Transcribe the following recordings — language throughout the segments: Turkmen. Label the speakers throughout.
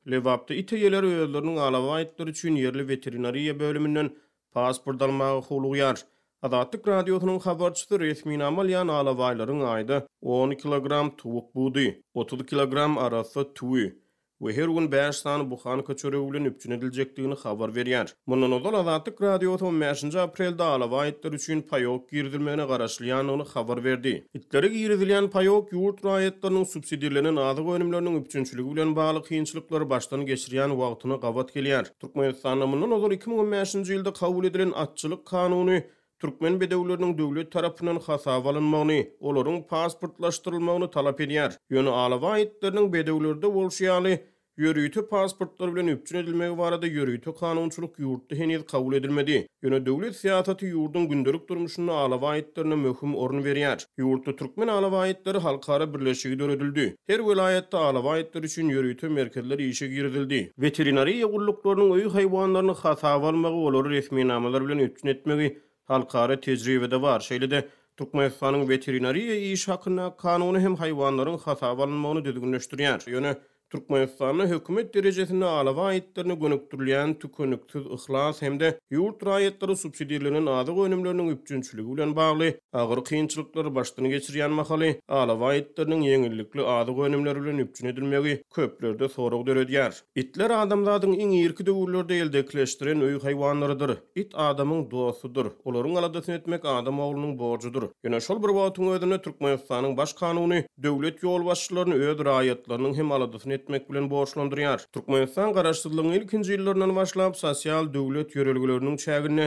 Speaker 1: Lebapda it eýeleri özleriniň alabaý itleri üçin ýerli weterinariýa bölüminden pasport almaga howlugýar. Azatlyk Radiosynyň habarçysy resminama alýan alabaýlaryň aýda on kilogram towuk budy, 30 kilogram arassa tüwi we her gün bäş sany buhanka çöregi bilen üpjün ediljekdigini habar berýär. Mundan ozal Azatlyk Radiosy on bäşinji aprelde alabaý itler üçin paýok girizilmegine garaşylýandygyny habar berdi. Itlere girizilýän paýok ýurt raýatlarynyň subsidirlenen azyk önümleriniň üpjünçiligi bilen bagly kynçylyklary başdan geçirýän wagtyna gabat gelýär. Türkmenistanda mundan ozal 2015-nji ýylda kabul edilen Atçylyk kanuny türkmen bedewleriniň döwlet tarapyndan hasaba alynmagyny, olaryň pasportlaşdyrylmagyny talap edýär. Ýöne alabaý itleriniň bedewlerde bolşy ýaly, ýörite pasportlar bilen üpjün edilmegi barada ýörite kanunçylyk ýurtda heniz kabul edilmedi. Ýöne döwlet syýasaty ýurduň gündelik durmuşynda alabaý itlerine möhüm orun berýär. Ýurtda Türkmen alabaý itleri halkara birleşigi döredildi. Her welaýatda alabaý itleri üçin ýörite merkezler işe girizildi. Weterinariýa gulluklarynyň öý haýwanlaryny hasaba almagy, olary resminamalar bilen üpjün etmegi halkara tejribede bar. Şeýle-de, Türkmenistanyň Weterinariýa işi hakyndaky Kanuny hem haýwanlaryň hasaba alynmagyny düzgünleşdirýär. Ýöne Türkmenistanda hökümet derejesinde alabaý itlerine gönükdirilýän tükeniksiz yhlas hem-de ýurt raýatlary subsidirlenen azyk önümleriniň üpjünçiligi bilen bagly agyr kynçylyklary başdan geçirýän mahaly alabaý itleriniň ýeňillikli azyk önümleri bilen üpjün edilmegi köplerde sorag döredýär. Itler adamzadyň iň irki döwürlerde eldekileşdiren öý haýwanlarydyr. It adamyň dostudyr. Olaryň aladasyny etmek adam oglunyň borjudyr. Ýöne şol bir wagtyň özünde Türkmenistanyň Baş Kanuny döwlet ýolbaşçylaryny öz raýatlarynyň hem aladasyny etmek bilen borçlandyrýar. Türkmenistan Garaşsyzlygyň ilkinji ýyllaryndan başlap sosial döwlet ýörelgeleriniň çäginde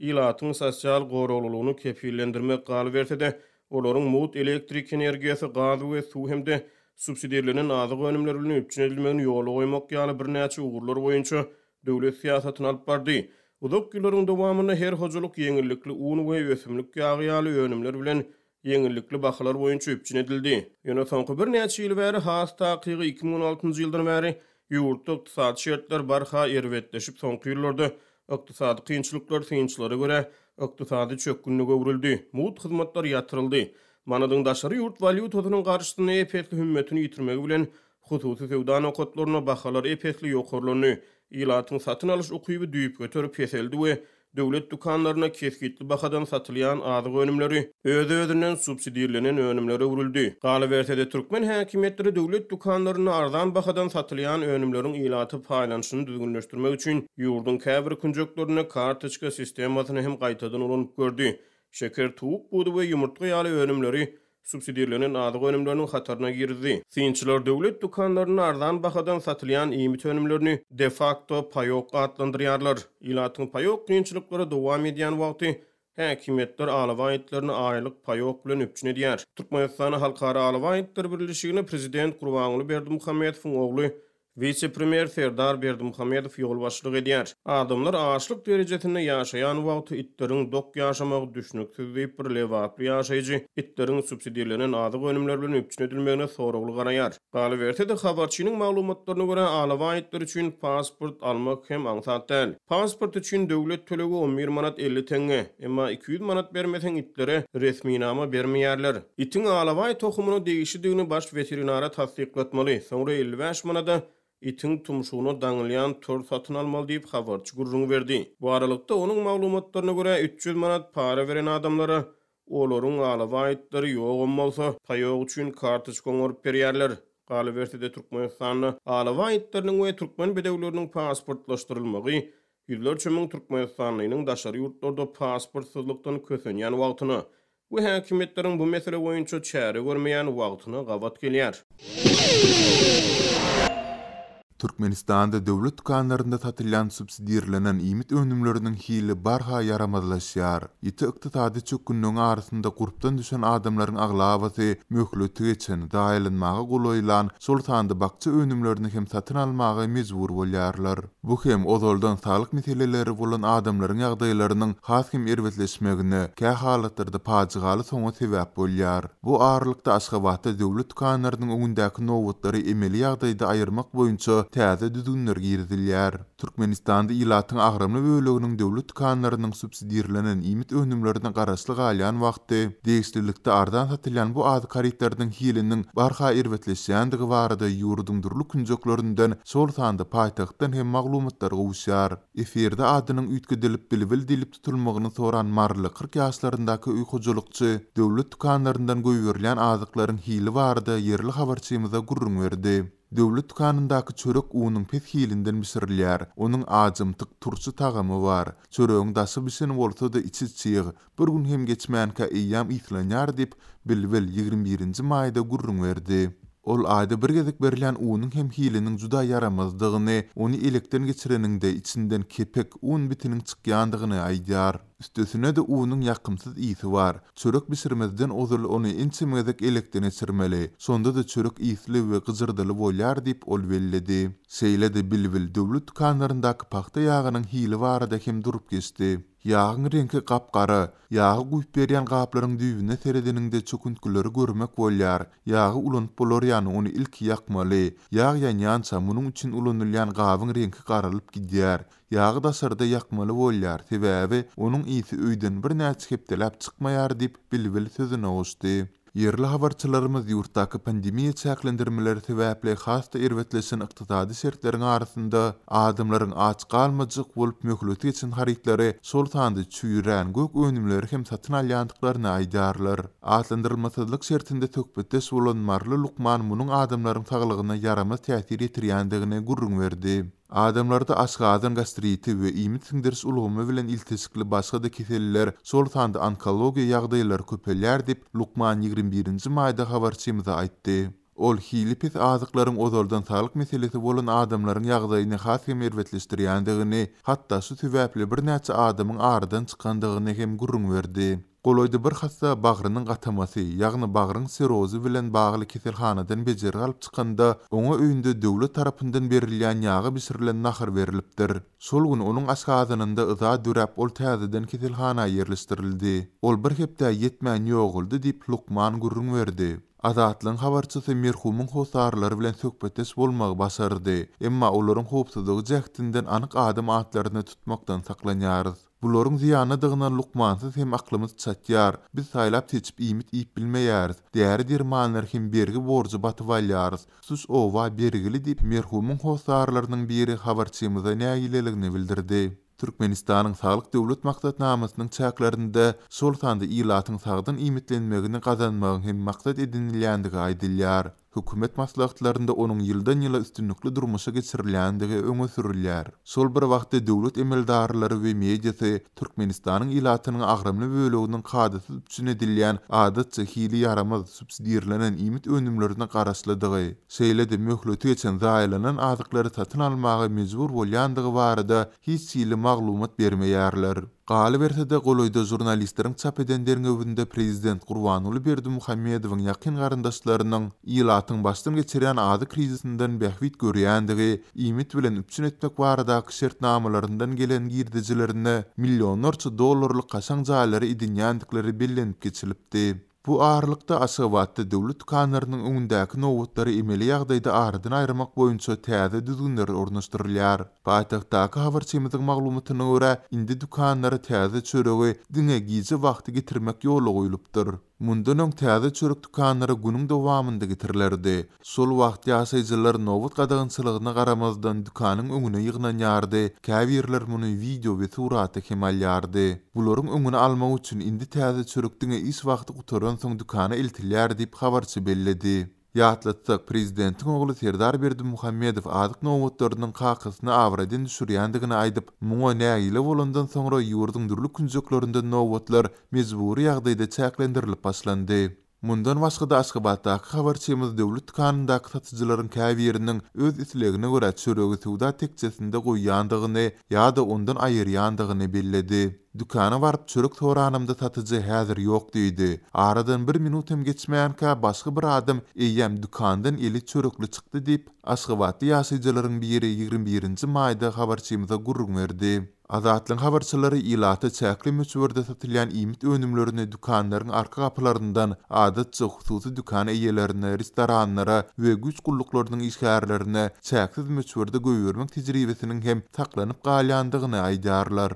Speaker 1: ilatyň sosial goraglylygyny kepillendirmek, galyberse-de, olaryň mugt elektrik energiýasy, gaz we suw hem-de subsidirlenen azyk önümleri bilen üpjün edilmegini ýola goýmak ýaly birnäçe ugurlar boýunça döwlet syýasatyny alyp bardy. Uzak ýyllaryň dowamynda her hojalyk ýeňillikli un we ösümlik ýagy ýaly önümler bilen ýeňillikli bahalar boýunça üpjün edildi. Ýöne soňky birnäçe ýyl bäri, has takygy 2016-njy ýyldan bäri ýurtda ykdysady şertler barha erbetleşip, soňky ýyllarda ykdysady kynçylyklar synçylara görä, ykdysady çökgünlige öwrüldi, mugt hyzmatlar ýatyryldy. Manadyň daşary ýurt walýutasynyň garşysynda ep-esli hümmetini ýitirmegi bilen Hususy söwda nokatlarynda bahalar ep-esli ýokarlandy, ilatyň satyn alyş ukyby düýpgöter peseldi we döwlet dükanlarynda kesgitli bahadan satylýan azyk önümleri öz-özünden subsidirlenen önümlere öwrüldi. Galyberse-de, türkmen häkimiýetleri döwlet dükanlarynda arzan bahadan satylýan önümleriň ilata paýlanyşyny düzgünleşdirmek üçin ýurduň käbir künjeklerinde kartoçka sistemasyny hem gaýtadan ulanyp gördi. Şeker, towuk budy we ýumurtga ýaly önümleri subsidirlenen azyk önümleriniň hataryna girizdi. Synçylar döwlet dükanlarynda arzan bahadan satylýan iýmit önümlerini de-fakto paýok atlandyrýarlar. Ilatyň paýok kynçylyklary dowam edýän wagty, häkimiýetler alabaý itlerini aýlyk paýok bilen üpjün edýär. Türkmenistanda Halkara alabaý itler birleşigine prezident Gurbanguly Berdimuhamedowyň ogly Wise-premýer Serdar Berdimuhamedow ýolbaşçylyk edýär. Adamlar açlyk derejesinde ýaşaýan wagty itleriň dok ýaşamagy düşnüksiz diýip, bir lebaply ýaşaýjy itleriň subsidirlenen azyk önümleri bilen üpjün edilmegine soragly garaýar. Galyberse-de, habarçynyň maglumatlaryna görä, alabaý itler üçin pasport almak hem aňsat däl. Pasport üçin döwlet tölegi on bir manat 50 teňňe, emma 200 manat bermeseň itlere resminama bermeýärler. Itiň alabaý tohumyna degişlidigini baş weterinara tassyklatmaly, soňra 55 manada itiň tumşugyna daňylýan tor satyn almaly diýip, habarçy gürrüň berdi. Bu aralykda, onuň maglumatlaryna görä, 300 manat para beren adamlara olaryň alabaý itleri ýogam bolsa, paýok üçin kartoçka oňaryp berýärler. Galyberse-de, Türkmenistanda alabaý itleriniň we türkmen bedewleriniň pasportlaşdyrylmagy ýüzlerçe müň türkmenistanlynyň daşary ýurtlarda pasportsyzlykdan kösenýän wagtyna we häkimiýetleriň bu mesele boýunça çäre görmeýän wagtyna gabat gelýär.
Speaker 2: Türkmenistanda döwlet dükanlarynda satylýan subsidirlenen iýmit önümleriniň hili barha ýaramazlaşýar. Ýiti ykdysady çökgünligiň arasynda gurpdan düşen adamlaryň aglabasy möhleti geçen, zaýalanmaga golaýlan, şol sanda bakja önümlerini hem satyn almaga mejbur bolýarlar. Bu hem ozaldan saglyk meseleleri bolan adamlaryň ýagdaýlarynyň has hem erbetleşmegine, kä halatlarda pajygaly soňa sebäp bolýar. Bu aralykda Aşgabatda döwlet dükanlarynyň öňündäki nobatlary emeli ýagdaýda aýyrmak boýunça. täze düzgünler girizilýär. Türkmenistanda ilatyň agramly böleginiň döwlet dükanlarynyň subsidirlenen iýmit önümlerine garaşly galýan wagty, degişlilikde arzan satylýan bu azyk harytlarynyň hiliniň barha erbetleşýändigi barada ýurduň dürli künjeklerinden, şol sanda paýtagtdan hem maglumatlar gowuşýar. Efirde adynyň üýtgedilip Bilbil diýlip tutulmagyny soran maryly 40 ýaşlaryndaky öý hojalykçy döwlet dükanlaryndan goýberilýän azyklaryň hili barada ýerli habarçymyza gürrüň berdi. Döwlet dükanyndaky çörek unuň pes hilinden bişirilýär. Onuň ajymtyk, turşy tagamy bar. Çöregiň daşy bişen bolsa-da içi çyg. Bir gün hem geçmänkä eýýäm yslanýar diýip, Bilbil 21-nji maýda gürrüň berdi. Ol aýda bir gezek berilýän unuň hem hiliniň juda ýaramazdygyny, ony elekden geçireniňde içinden kepek, un bitiniň çykýandygyny aýdýar. Üstesine-de unuň ýakymsyz ysy bar. Çörek bişirmezden ozal ony ençeme gezek elekden geçirmeli. Şonda-da çörek ysly we gyjyrdyly bolýar diýip, ol belledi. Şeýle-de Bilbil döwlet dükanlaryndaky pagta ýagynyň hili barada hem durup geçdi. Ýagyň reňki gap-gara. Ýagy guýup berýän gaplaryň düýbüne seredeniňde çöküntgileri görmek bolýar. Ýagy ulanyp bolar ýaly ony ilki ýakmaly. Ýag ýanýança munuň üçin ulanylýan gabyň reňki garalyp gidýär. Ýagy daşarda ýakmaly bolýar, sebäbi onuň ysy öýden birnäçe hepdeläp çykmaýar diýip, Bilbil sözüne goşdy. Ýerli habarçylarymyz ýurtdaky pandemiýa çäklendirmeleri sebäpli has-da erbetleşen ykdysady şertleriň arasynda adamlaryň aç galmajak bolup möhleti geçen harytlary, şol sanda çüýrän gök önümleri hem satyn alýandyklaryny aýdýarlar. Atlandyrylmasyzlyk şertinde söhbetdeş bolan maryly lukman munuň adamlaryň saglygyna ýaramaz täsir ýetirýändigini gürrüň berdi. Adamlarda aşgazan gastriti we iýmit siňdiriş ulgamy bilen ilteşikli başga-da keseller, şol sanda onkologiýa ýagdaýlary köpelýär diýip, lukman 21-nji maýda habarçymyza aýtdy. Ol hili pes azyklaryň ozaldan saglyk meselesi bolan adamlaryň ýagdaýyny has hem erbetleşdirýändigini, hatda şu sebäpli birnäçe adamyň aradan çykandygyny hem gürrüň berdi. Golaýda bir hassa bagrynyň gatamasy, ýagny bagryň sirrozy bilen bagly keselhanadan bejergi alyp çykanda, oňa öýünde döwlet tarapyndan berilýän ýaga bişirilen nahar berlipdir. Şol gün onuň aşgazanynda yza döräp, ol täzeden keselhana ýerleşdirildi. Ol bir hepdä ýetmän ýogaldy diýip, lukman gürrüň berdi. Azatlygyň habarçysy merhumyň hossarlary bilen söhbetdeş bolmagy başardy. Emma olaryň howpsuzlygy jähtinden anyk adam atlaryny tutmakdan saklanýarys. Bularyň zyýanlydygyna lukmansyz hem aklymyz çatýar. Biz saýlap-seçip iýmit iýip bilmeýäris. Däri-dermanlary hem bergi-borja batyp alýarys. Tutuş oba bergili diýip, merhumyň hossarlarynyň biri habarçymyza nägileligini bildirdi. Türkmenistanyň Saglyk Döwlet maksatnamasynyň çäklerinde şol sanda ilatyň sagdyn iýmitlenmegini gazanmagyň hem maksat edinilýändigi aýdylýar. Hökümet maslahatlarynda onuň ýyldan-ýyla üstünlikli durmuşa geçirilýändigi öňe sürülýär. Şol bir wagtda döwlet emeldarlary we mediasy Türkmenistanyň ilatynyň agramly böleginiň kadasyz üpjün edilýän, adatça hili ýaramaz, subsidirlenen iýmit önümlerine garaşlydygy, şeýle-de möhleti geçen zaýalanan azyklary satyn almaga mejbur bolýandygy barada hiç hili maglumat bermeýärler. Galyberse-de, golaýda žurnalistleriň çap eden derňewinde prezident Gurbanguly Berdimuhamedowyň ýakyn garyndaşlarynyň ilatyň başdan geçirýän azyk krizisinden bähbit görýändigi, iýmit bilen üpjün etmek baradaky şertnamalaryndan gelen girdejilerine millionlarça dollarlyk kaşaň jaýlary edinýändikleri bellenip geçilipdi. Bu aralykda, Aşgabatda döwlet dükanlarynyň öňündäki nobatlary emeli ýagdaýda aradan aýyrmak boýunça täze düzgünler ornaşdyrylýar. Paýtagtdaky habarçymyzyň maglumatyna görä, indi dükanlara täze çöregi diňe gije wagty getirmek ýola goýlupdyr. Mundan öň täze çörek dükanlara günüň dowamynda getirilerdi. Şol wagt ýaşaýjylar nobat gadagançylygyna garamazdan dükanyň öňüne ýygnanýardy, käbirler muny wideo we surata hem alýardy. Bularyň öňüni almak üçin indi täze çörek diňe iş wagty gutaransoň dükana eltilýär diýip, habarçy belledi. Ýatlatsak, prezidentiň ogly Serdar Berdimuhamedow azyk nobatlarynyň kakasyny abraýdan düşürýändigini aýdyp, muňa nägile bolandan soňra ýurduň dürli künjeklerinde nobatlar mejbury ýagdaýda çäklendirilip başlandy. Mundan başga-da Aşgabatdaky habarçymyz döwlet dükanyndaky satyjylaryň käbiriniň öz islegine görä çöregi söwda tekjesinde goýýandygyny ýa-da ondan aýyrýandygyny belledi. Dükana baryp çörek soranymda satyjy häzir ýok diýdi. Aradan bir minut hem geçmänkä başga bir adam eýýäm dükandan eli çörekli çykdy diýip, aşgabatly ýaşaýjylaryň biri 21-nji maýda habarçymyza gürrüň berdi. Azatlygyň habarçylary ilata çäkli möçberde satylýan iýmit önümlerini dükanlaryň arka gapylaryndan, adatça, hususy dükan eýelerine, restoranlara we güýç gulluklarynyň işgärlerine çäksiz möçberde goýbermek tejribesiniň hem saklanyp galýandygyny aýdýarlar.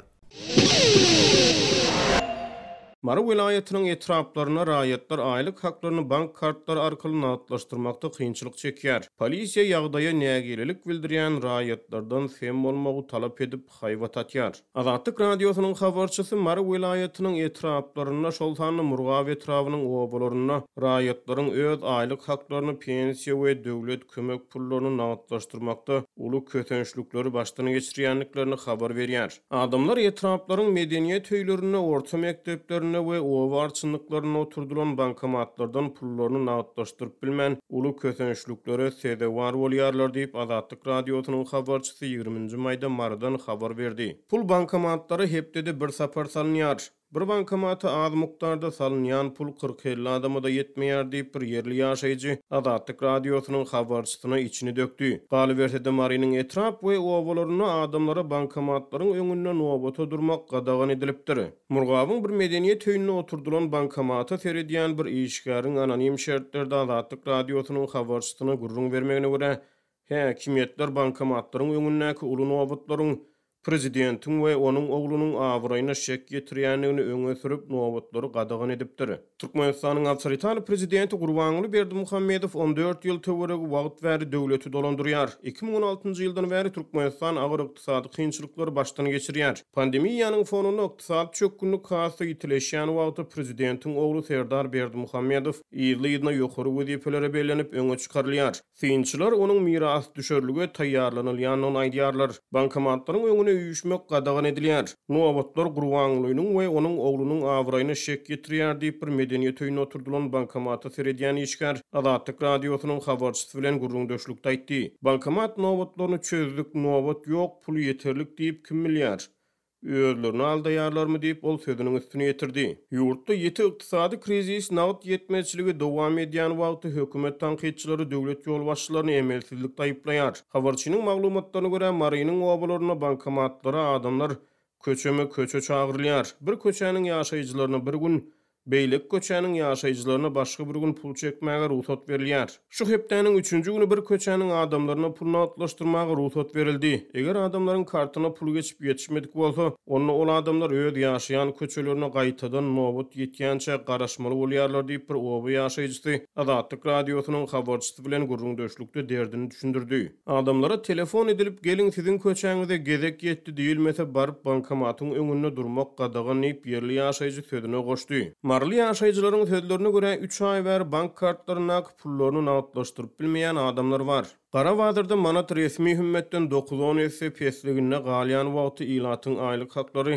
Speaker 1: Mary welaýatynyň etraplarynda raýatlar aýlyk haklaryny bank kartlary arkaly nagtlaşdyrmakda kynçylyk çekýär. Polisiýa ýagdaýa nägilelik bildirýän raýatlardan sem bolmagy talap edip, haýbat atýar. Azatlyk Radiosynyň habarçysy Mary welaýatynyň etraplarynda, şol sanda Murgap etrabynyň obalarynda raýatlaryň öz aýlyk haklaryny, pensiýa we döwlet kömek pullaryny nagtlaşdyrmakda uly kösençlikleri başdan geçirýändiklerini habar berýär. Adamlar etraplaryň medeniýet öýlerinde, orta mekdeplerinde we oba arçynlyklarynda oturdylan bankomatlardan pullaryny nagtlaşdyryp bilmän, uly kösençliklere sezewar bolýarlar diýip, Azatlyk Radiosynyň habarçysy ýigriminji maýda Marydan habar berdi. Pul bankomatlara hepdede bir sapar salynýar. Bir bankomata az mukdarda salynýan pul kyrk-elli adama-da ýetmeýär diýip, bir ýerli ýaşaýjy Azatlyk Radiosynyň habarçysyna içini dökdi. Galyberse-de, Marynyň etrap we obalarynda adamlara bankomatlaryň öňünde nobata durmak gadagan edilipdir. Murgabyň bir medeniýet öýünde oturdylan bankomata seredýän bir işgäriň anonim şertlerde Azatlyk Radiosynyň habarçysyna gürrüň bermegine görä, häkimiýetler bankomatlaryň öňündäki uly nobatlaryň Prezidentiň we onuň oglunyň abraýyna şek ýetirýändigini öňe sürüp, nobatlary gadagan edipdir. Türkmenistanyň awtoritar prezidenti Gurbanguly Berdimuhamedow 14 ýyl töweregi wagt bäri döwleti dolandyrýar. 2016-njy ýyldan bäri Türkmenistan agyr ykdysady kynçylyklary başdan geçirýär. Pandemiýanyň fonunda ykdysady çökgünlik has-da ýitileşýän wagty prezidentiň ogly Serdar Berdimuhamedow yzly-yzyna ýokary wezipelere bellenip öňe çykarylýar. Synçylar onuň mirasdüşerlige taýýarlanylýandygyny aýdýarlar. Bankomatlaryň öňüne üýşmek gadagan edilýär. Nobatlar Gurbangulynyň we onuň oglunyň abraýyna şek ýetirýär diýip, bir medeniýet öýünde oturdylan bankomata seredýän işgär Azatlyk Radiosynyň habarçysy bilen gürrüňdeşlikde aýtdy. Bankomat nobatlaryny çözdük, nobat ýok, pul ýeterlik diýip kim bilýär? Özlerini aldaýarlarmy diýip, ol sözüniň üstüni ýetirdi. Ýurtda ýiti ykdysady krizis, nagt ýetmezçiligi dowam edýän wagty hökümet tankytçylary döwlet ýolbaşçylaryny emelsizlikde aýyplaýar. Habarçynyň maglumatlaryna görä, Marynyň obalarynda bankomatlara adamlar köçeme-köçe çagyrylýar. Bir köçäniň ýaşaýjylaryna bir gün, Beýleki köçäniň ýaşaýjylaryna başga bir gün pul çekmäge rugsat berilýär. Şu hepdäniň üçünji güni bir köçäniň adamlaryna pul nagtlaşdyrmaga rugsat berildi. Eger adamlaryň kartyna pul geçip ýetişmedik bolsa, onda ol adamlar öz ýaşaýan köçelerine gaýtadan nobat ýetýänçä garaşmaly bolýarlar diýip, bir oba ýaşaýjysy Azatlyk Radiosynyň habarçysy bilen gürrüňdeşlikde derdini düşündirdi. Adamlara telefon edilip, geliň siziň köçäňize gezek ýetdi diýilmese, baryp bankomatyň öňünde durmak gadagan diýip, ýerli ýaşaýjy sözüne goşdy. Maryly ýaşaýjylaryň sözlerine görä, üç aý bäri bank kartlaryndaky pullaryny nagtlaşdyryp bilmeýän adamlar bar. Gara bazarda manat resmi hümmetden dokuz-on esse pesliginde galýan wagty ilatyň aýlyk haklary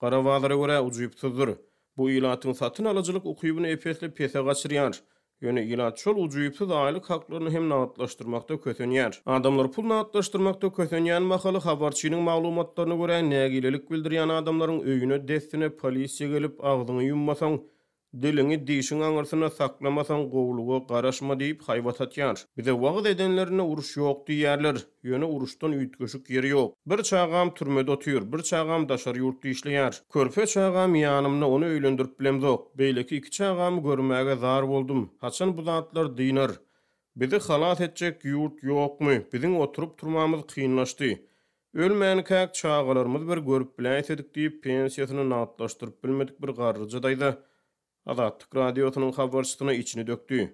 Speaker 1: Gara bazara görä ujypsyzdyr. Bu ilatyň satyn alyjylyk ukybyny ep-esli pese gaçyrýar. Ýöne ilat şol ujypsyz aýlyk haklaryny hem nagtlaşdyrmakda kösenýär. Adamlar pul nagtlaşdyrmakda kösenýän mahaly, habarçynyň maglumatlaryna görä, nägilelik bildirýän adamlaryň öýüne dessine polisiýa gelip, agzyňy ýummasaň, Diliňi dişiň aňyrsynda saklamasaň gowulyga garaşma diýip haýbat atýar. Bize wagyz edenlerinde uruş ýok diýýärler. Ýöne uruşdan üýtgeşik ýeri ýok. Bir çagam türmede otyr, bir çagam daşary ýurtda işleýär. Körpe çagam ýanymda ony öýlendirip bilemzok. Beýleki iki çagamy görmäge zar boldum. Haçan bu zatlar dynar? Bizi halas etjek ýurt ýokmy? Biziň oturyp-turmamyz kynlaşdy. Ölmänkäk çagalarymyzy bir görüp biläýsedik diýip, pensiýasyny nagtlaşdyryp bilmedik bir garryja daýza Azatlyk Radiosynyň habarçysyna içini dökdi.